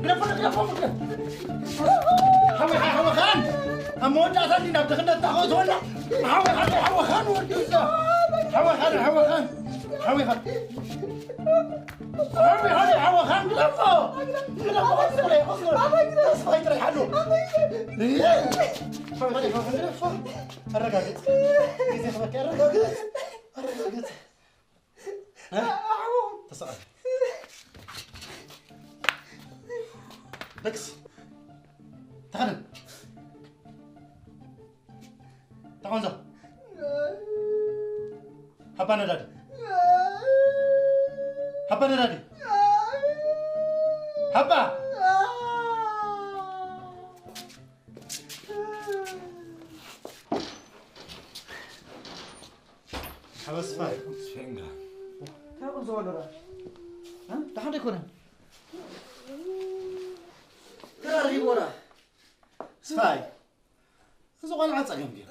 ግደፎ፣ ግደፎ፣ ግደፎ። ሓወይ፣ ሓወይ፣ ሓወይ ኻን። ኣብ መወዳእታ እንዲ ናብ ድኽነት ታኸትወና። ሓወይ፣ ሓወይ፣ ሓወይ ኻን ወዲ እዛ። ሓወይ ኻን፣ ሓወይ ኻን። ሓወይ ኻን። ሓወይ ኻን፣ ሓወይ ኻን፣ ግደፎ። ግደፎ፣ ቁስቁለ፣ ቁስቁለ። ተስፋይ ጥራይ ሓሉ። ሓወይ ኻን፣ ሓወይ ኻን፣ ግደፎ። ኣረጋግጽ። ግዜ ክበኪ ኣረጋግጽ። ኣረጋግጽ። እ? ተሰቐል። ደቅስ። ተኸደን። ተቐንዞ። ሃባ ነዳዲ። ሃባ ነዳዲ። ሃባ። ሓበስፋ። እንታይ ቁም ዝበሎ ደኣ? እ? ደሓን ዶ ኣይኮነን? ተራርሂቦ ደኣ? ስፋይ፣ እዚ ቆልዓ ጸገም ገይሩ።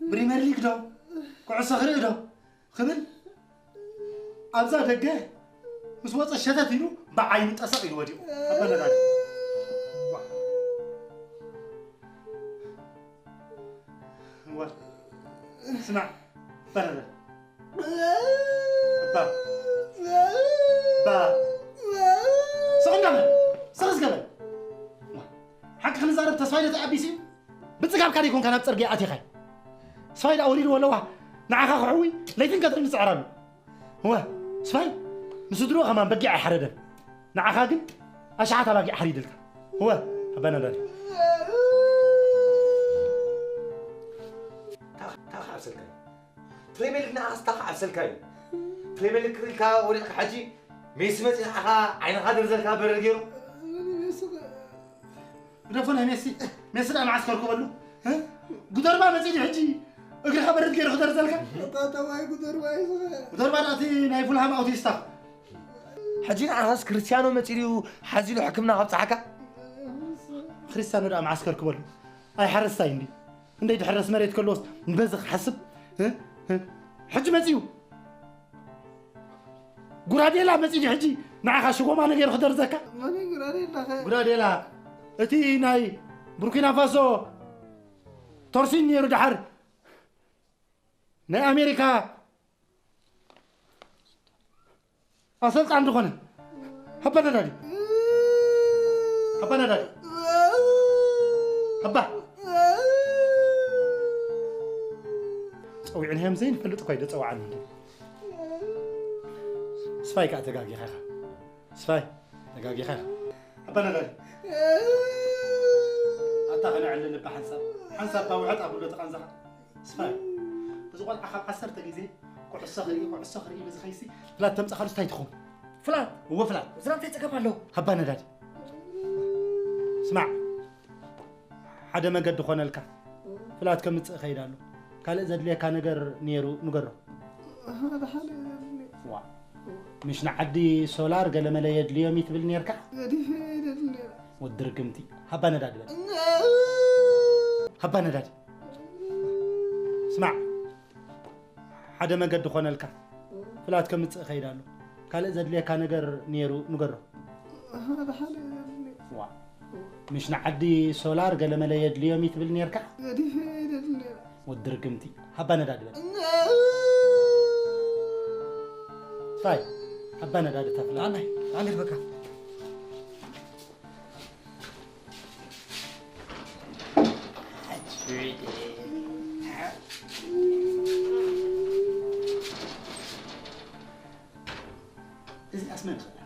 ፕሪምየር ሊግ ዶ? ኩዕሶ ክርኢ ዶ? ክብል ኣብዛ ደገ ምስ ወጸ ሸተት ኢሉ ብዓይኑ ጠሰቕ ኢሉ ወዲቑ። ኣበለዳዲ። እዋ፣ ስማዕ፣ በረረ። እባ። ባ። ስቕ እንዳበል፣ ስቕ ዝገበል። ሓቂ ክንዛረብ ተስፋይ ነቲ ኣቢሲ ብጽጋብካ ደይኮንካ ናብ ጽርግያ ኣቲኻይ። ስፋይ ደኣ ወሪድዎ ኣለዋ። ንዓኻ ክሕዊ ለይትን ቀትርን ዝጽዕር ኣሎ። እወ፣ ስፋይ ንስድርኡ ከማን በጊዕ ኣይሓረደን። ንዓኻ ግን ኣሽሓት ኣባጊዕ ሓሪድልካ። እወ፣ ኣባና ዳዲ። ታኻ ዓብሰልካ እዩ። ፕሪምየር ሊግ ንዓኻስ ታኻ ዓብሰልካ እዩ። ፕሪምየር ሊግ ክሪልካ ወዲቕካ ሕጂ ሜሲ መፂኡ ንዓኻ ዓይንኻ ደርዘልካ በረድ ገይሩ። ግደፎ ናይ ሜሲ። ሜሲ ደኣ መዓስ ከርክበሉ? እ? ጉደርባ መጺኡ ሕጂ እግርኻ በረድ ገይሩ ክደርዘልካ? እታ ተባይ ጉደርባ እዩ ዝኸ። ጉደርባ ደኣ እቲ ናይ ፉልሃም ኣውቲስታ። ሕጂ ንዓኻስ ክርስቲያኖ መጺኡ ሓዚሉ ሕክምና ከብጽሓካ? ክርስቲያኖ ደኣ መዓስ ከርክበሉ? ኣይ ሓረስታይ እንዲ። እንደይ ድሕረስ መሬት ከለዎስ ንበዚ ክሓስብ? እ? እ? ሕጂ መጺኡ። ጉራዴላ መጺኡ ሕጂ ንዓኻ ሽጎማ ነገሩ ክደርዘካ? መን እዩ ጉራዴላ ኸ? ጉራዴላ፣ እቲ ናይ ቡርኪና ፋሶ ቶርሲን ነይሩ፣ ደሓር ናይ ኣሜሪካ ኣሰልጣን ዝኾነ። ሃባ ነዳዲ። ሃባ ነዳዲ። ሃባ። ጸዊዕናዮም ዘይንፈልጥ እኳ እዩ ደጸውዓና። ስፋይ ከኣ ተጋጊኻ ኢኻ። ስፋይ፣ ተጋጊኻ ኢኻ። ኣባ ነጋሪ። ኣታ ከነዕልል እባ ሓንሳብ። ሓንሳብ እባ ውሕጥ ኣብሎ ተቓንዛኻ። ስፋይ፣ እዚ ቆልዓ ካብ ዓሰርተ ግዜ ኩዕሶ ክርኢ፣ ኩዕሶ ክርኢ ኢሉ ዝኸይሲ፣ ፍላት ተምጻኻሉስ እንታይ ትኸውን? ፍላት? እወ ፍላት። እዚ እንታይ ጸገም ኣለዎ? ኣባ ነዳዲ። ስማዕ፣ ሓደ መገዲ ኾነልካ። ፍላት ከምጽእ እኸይድ ኣሎ። ካልእ ዘድልየካ ነገር ነይሩ ንገሮ። ሓደ ሓደ የድልየ። ዋ። ምሽ ንዓዲ ሶላር ገለመለ የድልዮም እዩ ትብል ነይርካ? ገዲፈ ኣይደልን ነይረ። ወዲ ርግምቲ። ሃባ ነዳዲ በል። ሃባ ነዳዲ። ስማዕ። ሓደ መገዲ ኾነልካ። ፍላት ከምጽእ እኸይድ ኣሎ። ካልእ ዘድልየካ ነገር ነይሩ ንገሮ። ሓደ ሓደ የድልየ። ዋ። ምሽ ንዓዲ ሶላር ገለመለ የድልዮም እዩ ትብል ነይርካ? ገዲፈ ኣይደልን ነይረ። ወዲ ርግምቲ። ሃባ ነዳዲ በል። ስፋይ። ሃባ ነዳዲ ተፍላ። ኣናይ፣ ኣናይ በቃ። እዚኣስ መን እኽእላ?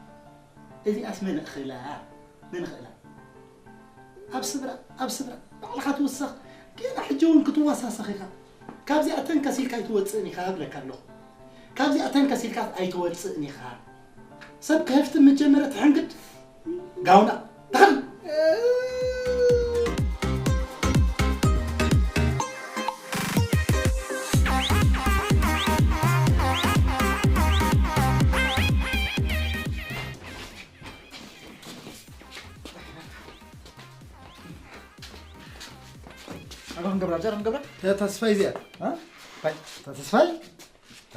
እዚኣስ መን እኽእላ? መን እኽእላ? ኣብ ስብራ፣ ኣብ ስብራ፣ ባዕልኻ ትውሰኽ። ገና ሕጂ እውን ክትወሳሰኽ ኢኻ። ካብዚኣ ተንከስ ኢልካ ኣይትወጽእን ኢኻ እብለካ ኣለኹ። ካብዚኣ ተንከስ ኢልካ ኣይትወጽእን ኢኻ። ሰብ ክህፍትም መጀመርያ ትሕንግድ። ጋውና፣ ተኸል። ኣባ ክንገብራ፣ ጀራ ክንገብራ? እታ ተስፋይ እዚኣ። እ? ታይ? እታ ተስፋይ?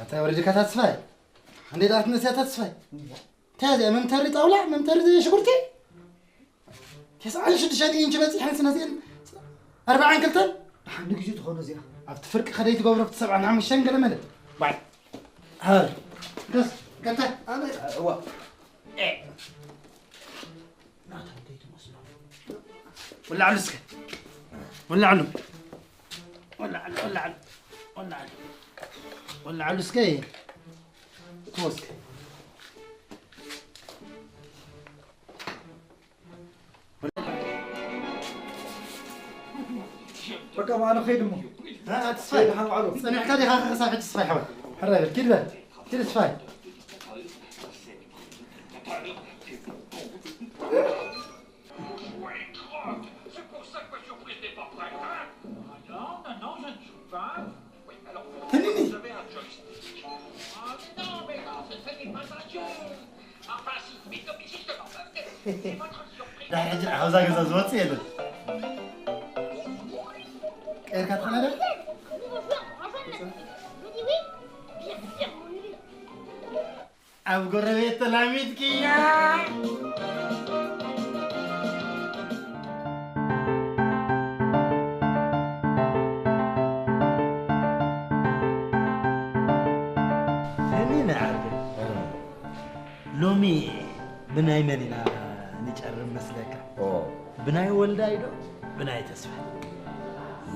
እታ ወረድካ እታ ተስፋይ? እንዴ ዳት ነሲያ እታ ተስፋይ? እንታይ እዚኣ መምተሪ ጣውላ፣ መምተሪ ሽጉርቲ? ተስዓን ሽዱሽተን ኢንች በፂሐን ስነዚአን ኣርባዓን ክልተን ደሓን ንግዜ ትኾኑ እዚኣ ኣብቲ ፍርቂ ከደይ ትገብሮ ኣብቲ ሰብዓን ሓሙሽተን ገለ መለ ባይ ሃር ደስ ከተ ኣነ እዋ ናታ እንታይ ትመስሎ ወላዕሉ እስከ ወላዕሉ ወላዕሉ ወላዕሉ ወላዕሉ ወላዕሉ እስከ ተወስከ በቃ ማዕረ ኸይድ እሞ ተስፋይ ደሓን ዋዕሉ ጸኒሕካ ዲኻ ክሳብ ሕጂ ተስፋይ ሓወይ ሕራይ በል ኪድ በል ኪድ ተስፋይ ተኒኒ ዳሕሪ ሕጂ ካብዛ ገዛ ዝወፅእ የለን ቀይርካ ትኸና ዶ ኣብ ጎረቤት ተላሚድክያ ሰሚና ዓርገ ሎሚ ብናይ መን ኢና ንጨርም መስለካ? ኦ። ብናይ ወልዳይ ዶ ብናይ ተስፋይ?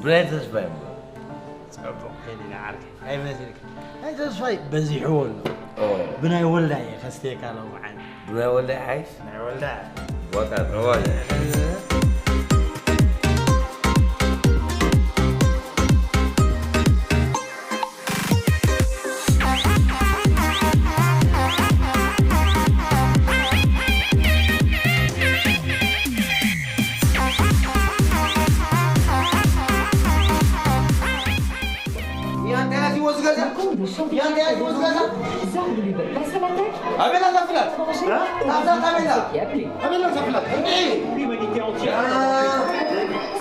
ብናይ ተስፋይ እሞ። ጸቡቕ። ከሊና ዓርከይ። ኣይመስልካ? ናይ ተስፋይ በዚሕዎ ኣሎ። ኦ። ብናይ ወልዳይ እየ ከስተየካ ሎምዓንቲ። ብናይ ወልዳይ ሓይሽ? ናይ ወልዳይ። ቦታ ተዋል።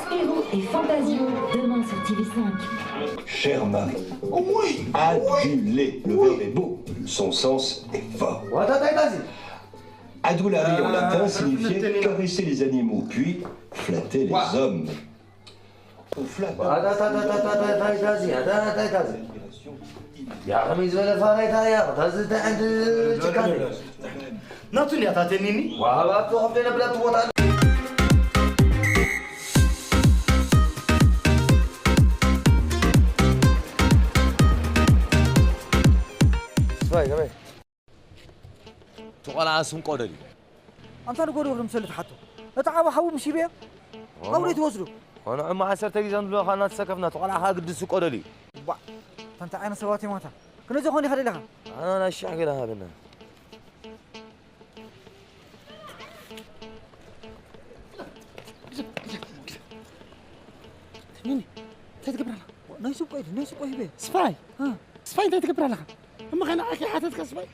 Spirou et Fantasio, demain sur T V cinq. Cher mari, aduler, le verbe est beau, son sens est fort. Adulari en latin signifiait caresser les animaux, puis flatter les hommes. On flatte. ናቱ እንዲያ ታተኒኒ ዋሃብ ኣብቲ ከፍቶ የነበረ ኣብቲ ቦታ ስፋይ ከመይ እቲ ቆልዓ ስንቆ ደልዩ ኣንታ ንጎዶ ወርዶ ምሰሊ ትሓቶ እቲ ዓብ ሓዉ ምስ ሂበዮ ኣውደ ትወስዶ ሆነ ዕማ ዓሰርተ ግዜ ንብለኻ እናተሰከፍና እቲ ቆልዓ ከዓ ግዲ ስንቆ ደልዩ ባ ታንታ ዓይነት ሰባት እዮም ኣንታ ክነዚ ኾን ኢኻ ደለኻ ኣና ናይ ሽሕ ገለ ሃበና ምን እንታይ ትገብር ኣላ ናይ ሱቆ ኢሉ ናይ ሱቆ ሂበ ስፋይ ስፋይ እንታይ ትገብር ኣለኻ እሞ ከና ኣኪ ሓተትካ ስፋይ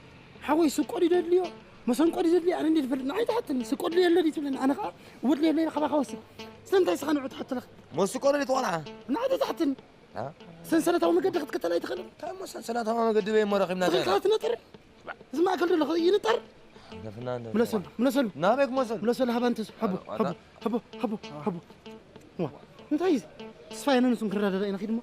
ሓወይ ሱቆ ድዩ ደድልዮ መሰንቆ ድዩ ደድልዮ ኣነ እንዴት ፈልጥ ንዓይ ትሓትኒ ሱቆ ድዩ የለ ድዩ ትብለኒ ኣነ ከዓ ወድልዮ የለ ካባኻ ወስድ ስለምንታይ ስኻ ንዑ ትሓትለኻ መሱቆ ደድልዮ ትቆልዓ ንዓይ ትሓትኒ ሰንሰለታዊ መገዲ ክትከተል ኣይትኽእልን እንታይ እሞ ሰንሰለታዊ መገዲ በይ እሞ ረኺብና ትኽእል ትነጥር እዚ ማእከል ዘሎ ይንጠር ሓገፍና እንደ ምለሰሉ ምለሰሉ ናበይ ክመሰሉ ምለሰሉ ሃባ እንተስ ሃቦ ሃቦ ሃቦ ሃቦ ሃቦ ዋ እንታይ እዩ ተስፋ የነ ንሱን ክረዳዳ ኢና ኺድሞ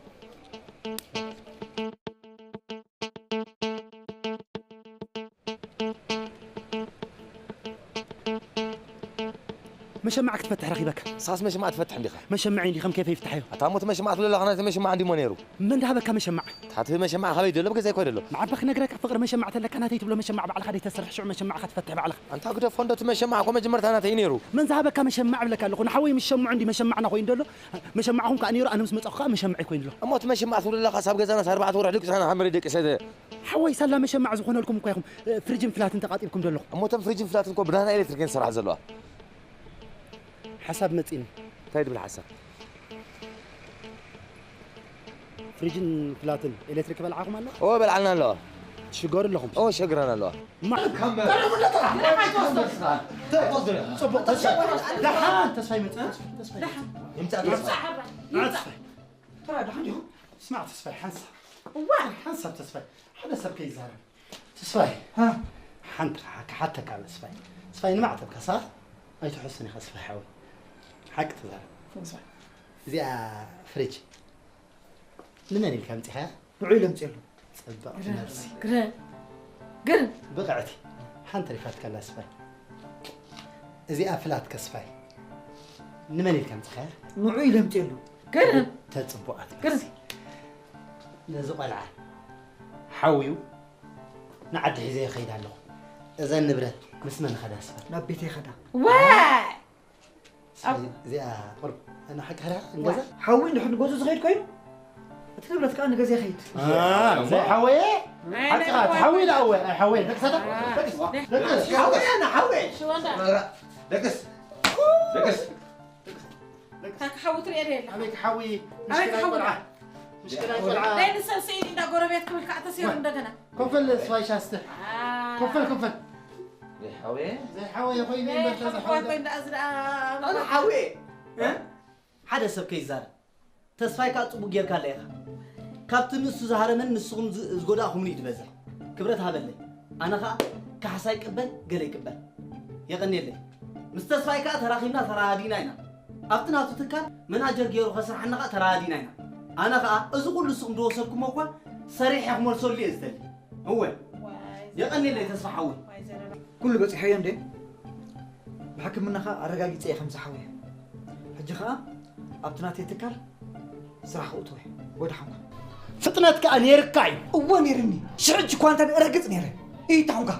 መሸማዕ ክትፈትሕ ረኺበካ ንስኻስ መሸማዕ ትፈትሕ እንዲኻ መሸምዐ እንዲ ከም ኬፈ ይፍትሓዮ ኣታ ሞት መሸማዕ ትብለላ ኸናተ መሸማዕ እንዲሞ ነይሩ መን ድሃበካ መሸማዕ ታቲ መሸማዕ ካበይ ደሎ ብገዛይ ኮይ ደሎ ንዓርባ ክነግረካ ፍቕሪ መሸማዕ ተለካ ናተይ ትብሎ መሸማዕ ባዕልኻ ደይተስርሕ ሽዑ መሸማዕኻ ትፈትሕ ባዕልኻ ኣንታ ግደፎ እንዶ እቲ መሸማዕ እኮ መጀመርታ ናተይ ነይሩ መን ዝሃበካ መሸማዕ እብለካ ኣለኹ ንሓወይ ምስ ሸምዑ እንዲ መሸማዕና ኮይኑ ደሎ መሸማዕኹም ከኣ ነይሩ ኣነ ምስ መጸኹ ከኣ መሸምዐይ ኮይኑ ደሎ እሞ እቲ መሸማዕ ትብለላ ኻስ ኣብ ገዛናስ ኣርባዕተ ወርሒ ደቂስና ንሓመረ ደቂሰ ሓወይ ሳላ መሸማዕ ዝኾነልኩም እኳ ኢኹም ፍሪጅን ፍላትን ተቓጢብኩም ደለኹም እሞ እቶም ፍሪጅን ፍላትን እኮ ብዳህና ኤሌክትሪክ እየን ዝሰርሓ ዘለዋ ሓሳብ መጺኒ እንታይ ድብል ሓሳብ ፍሪጅን ፍላትን ኤሌክትሪክ በልዓኹም ኣሎ ኦ በልዓልና ኣለዋ ትሽገሩ ኣለኹም ኦ ሸግረን ኣለዋ ስማዕ ተስፋይ ሓንሳብ እዋ ሓንሳብ ተስፋይ ሓደ ሰብ ከይዛረብ ተስፋይ ሓንቲ ክሓተካ ተስፋይ ተስፋይ ንማዕተብካ ሰዓት ኣይትሕሱን ኢኻ ተስፋይ ሓወይ ሓቂ ተዛረብ። እዚኣ ፍሪጅ ንመን ኢልካ ኣምጺኻያ? ንዑ ኢለ ኣምጺኤሉ። ጽብቕቲ ነብሲ። ግረ፣ ግረ። ብቕዕቲ። ሓንቲ ሪፋትካ ኣላ ስፋይ። እዚኣ ፍላት ከስፋይ። ንመን ኢልካ ኣምጺኻያ? ንዑ ኢለ ኣምጺኤሉ። ግረ። ተጽቡቓት ግረ። ነብሲ። ነዚ ቆልዓ ሓውዩ ንዓዲ ሒዘ ይኸይድ ኣለኹ። እዘን ንብረት ምስ መን ኸዳ ስፋይ? ናብ ቤተይ ኸዳ። ዋይ! ስለዚ እዚኣ ቁርብ ንሓቂ ሕራ ንገዛ? ሓዊ እንድሕር ንገዝኡ ዝኸይድ ኮይኑ፣ እቲ ንብረት ከኣ ንገዛ ይኸይድ። አ፣ ዘይሓወየ? ናይ ሓቂ ናይ ሓቂ። ሓዊ ኢላ ኣወ፣ ኣይሓወየ። ደቂ ሰዳ? አ። ደቂ ሰዳ? ደቂ ሰዳ? ሓወየ፣ ኣነ ሓወየ። ሽወንዳ። ደቅስ? ደቅስ? ታክ ሓዊ ትርእየ ዶ የለ? ኣበይ ክሓዊ? ኣበይ ምስኪናይ ክሓዊ? ቆልዓ። ምስኪናይ ቆልዓ። ናይ ንሰን ስኢን እንዳ ጎረቤት ክብል ከዓ ተሲሩ እንደገና። ኮፈል ስፋይ ሻስተ። አ። ኮፈል፣ ኮፈል። ዘይሓወየ? ዘይሓወየ ኮይኑ ናይ እምበር ሓዋ ተዘሓወየ። ኮይኑ ደኣ እዚ ደኣ ኣነ ሓወየ። እ? ሓደ ሰብ ከይዛረብ። ተስፋይ ከኣ ጽቡቅ ጌርካ ኣለ ኢኻ። ካብቲ ንሱ ዝሃረመን ንስኹም ዝ-፣ ዝጎዳእኹምኒ እዩ ዝበዝሕ። ክብረት ሃበለይ። ኣነ ኸኣ ካሕሳ ይቅበል፣ ገለ ይቅበል። የቐንየለይ። ምስ ተስፋይ ከኣ ተራኺብና ተረዳዲእና ኢና። ኣብቲ ናቱ ትካል መናጀር ገይሩ ከስርሓና ከኣ ተረዳዲእና ኢና። ኣነ ኸኣ እዚ ኩሉ ንስኹም ዝወሰድኩሞ እኳ ሰሪሐ ክመልሰሉ እየ ዝደሊ። እወ። ዋይ፣ የቐንየለይ ተስፋ ሓወይ። ዋይ፣ ዘረባ። ኩሉ በጺሐዮ እንዴ? ብሕክምናኻ ኣረጋጊጸ እየ ከም ዝሓወየ። ሕጂ ኸኣ ኣብቲ ናተይ ትካል ስራሕ ክእትዎ እየ። ወድሓንካ። ፍጥነት ከኣ ነይርካ እዩ። እወ ነይርኒ። ሽዑ እኳ እንተ ረግጽ ነይረ። እይታኹንካ።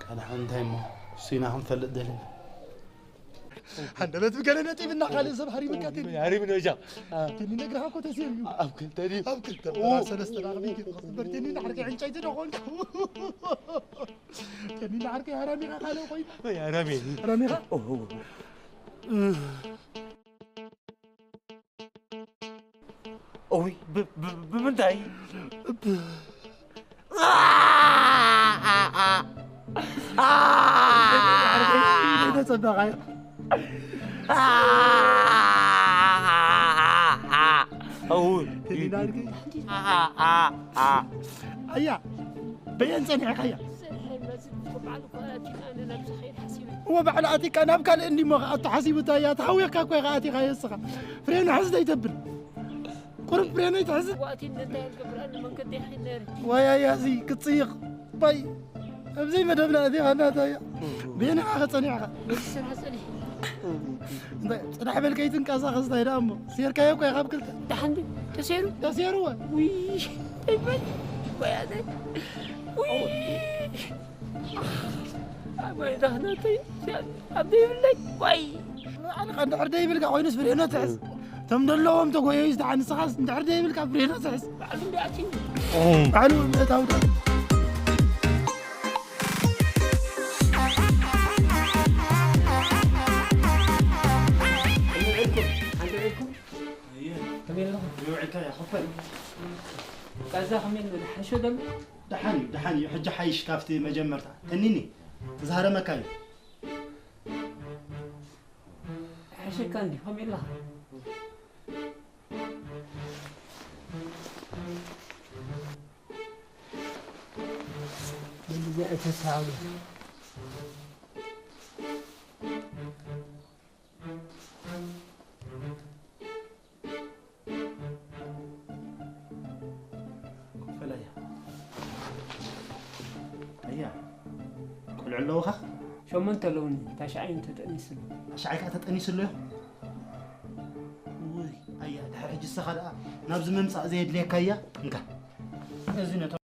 ቃል ሓንቲ እንታይ እሞ እሱ ኢና ክንፈልጥ ደለና። ሃንደበት ብገለ ነጢብና ካልእ ሰብ ሃሪምካ ተኒ። ሃሪምኒ ወጃ። ተኒ ነግርኻ እኮ ተሴሩ እዩ። ኣብ ክልተ ድዩ? ኣብ ክልተ ኦ። በራ ሰለስተ ዳቕሚ ይግብር። ተኒ ንዓርከይ ዕንጨይቲ ዶ ኾንካ? ተኒ ንዓርከይ ሃራሚኻ ካልእ ኮይኑ። ወይ ሃራሚ። ሃራሚኻ? ኦ፣ ኦ፣ ኦ። እውይ፣ ብ-፣ ብ-፣ ብምንታይ? ብ-፣ ተጸበቓዮ። እውይ። ኣያ፣ በየን ጸኒዕካያ? እዎ፣ ባዕሉ ኣቲካ ናብ ካልእ እንዲሞ ከኣ ተሓሲቡ፣ እታ እያ ተሓዊኽካ እኮ ኢኻ ኣቲኻዮ እስኻ። ፍሬኑ ሕዝ ዘይተብል። ቁሩብ ፍሬኑ ይትሕዝ። ዋይ፣ ኣያ፣ እዚ ክጽይቕ። ባይ፣ ኣብዚ መደብና ኣቲኻ እናታያ። በየን ኢኻ ጸኒዕካ? በዚ ስራሕ ጸኒሐ። እንታይ፣ ጽናሕ በል ከይትንቀሳቐስ፣ እንታይ ደኣ እሞ? ሴርካዮ እኮ ኢኻ ኣብ ክልተ። ደሓን ድዩ? ተሴሩ? ተሴሩ ወ። ውይ፣ እንታይ በል? ወይ ኣነ። ውይ። ኣቦይ ዳህነተይ ኣብ ዘይብለይ ወይ። ኣነ ኸ እንድሕር ደይብልካ ኮይኑስ ብሬኖ ትሕዝ። እቶም ደለዎም ተጎየዩ ዝተሓ ንስኻስ እንድሕር ደይብልካ ብሬኖ ትሕዝ። ባዕሉ እንዲ ኣትዩ። ባዕሉ እታው ዳ። ከመይ ኣለኹም? ከመይ ኣለኹም? ይውዕልካ እያ፣ ኸፈል። ቃዛ ከመይ ኣሎ? ሓሾ ደሎ? ደሓን እዩ፣ ደሓን እዩ። ሕጂ ሓይሽ ካብቲ መጀመርታ። ተኒኒ፣ ዝሃረመካ እዩ። ሓሸካ እንዲ፣ ከመይ ኣለኻ? በልዚኣ እተሳዕቡ። ኮፈል ኣያ። ኣያ፣ ቆልዑ ኣለዉኻ? ሸሞንተ ኣለዉኒ፣ ታሽዓይ ተጠኒስሉ። ታሽዓይ ከኣ ተጠኒስሉ እዩ? ውይ፣ ኣያ፣ ድሕሪ ሕጂ ንስኻ ደኣ ናብዚ ምምጻእ ዘየድልየካ እያ። እንካ። እዚ ነቶም